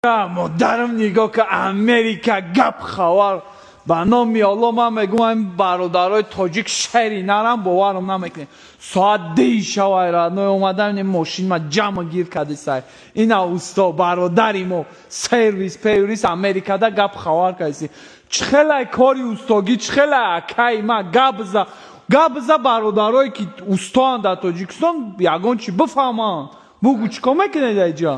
Модарам, нигоҳ ка, Америка гап хабар. Ба номи Алло, ман мегӯям, ин бародарои тоҷик шери нарам, боварам намекунем. Соат 2 шавай, родной, омадан, ин мошин ма ҷамъ гир кардисай. Ина усто, бародари мо, сервис первис Америкада гап хабар кардиси. Чӣ хелай кори устогӣ, чӣ хелай, акаи ма, гап за, гап за. Бародарое ки устоанд дар Тоҷикистон, ягон чӣ бифаҳманд. Бугӯ, чӣ кор мекунед айҷа?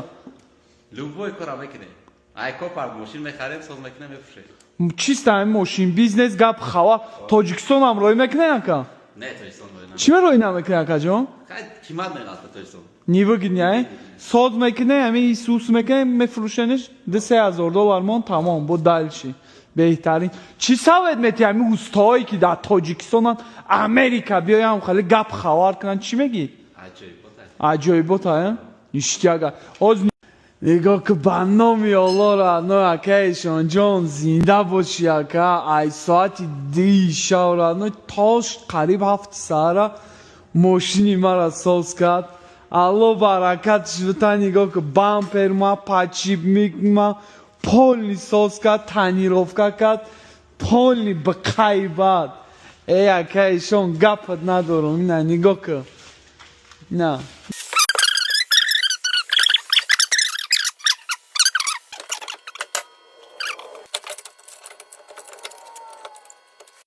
Любой кора мекунем. Ай копар мошин мехарем, соз мекунем, мефурӯшем. Чиста ин мошин бизнес, гап хабар, Тоҷикистон ҳам рӯй мекунед, ака? Не, Тоҷикистон рӯй Чӣ рӯй намекунед, акаҷон? Хай, қимат меғалта Тоҷикистон. Невыгодно, ай? Соз мекунед, ҳамин сус мекунед, мефурӯшениш, 2-3 ҳазор доллар мон, тамом, бо дальше. Беҳтарин. Чӣ совет метиҳӣ ҳамин устаҳое ки дар Тоҷикистонанд, Америка биёям, хеле гап хабар кунанд, чӣ мегӣ? Аҷоибот. Аҷоибот, ая? Ништяк. Оз нигоҳ ки, ба номи Алло, родной, акаишонҷон, зинда бошӣ, ака. Ай соати 2 шав, родной, то қариб 7 саҳара мошини мара соз кард. Алло баракатш бита. Нигоҳ ки, бампер ма, подшипник ма полный соз кард, тонировка кард, полный бақайбат. Э, акаишон, гапат надорам. Ина нигоҳ ки, на.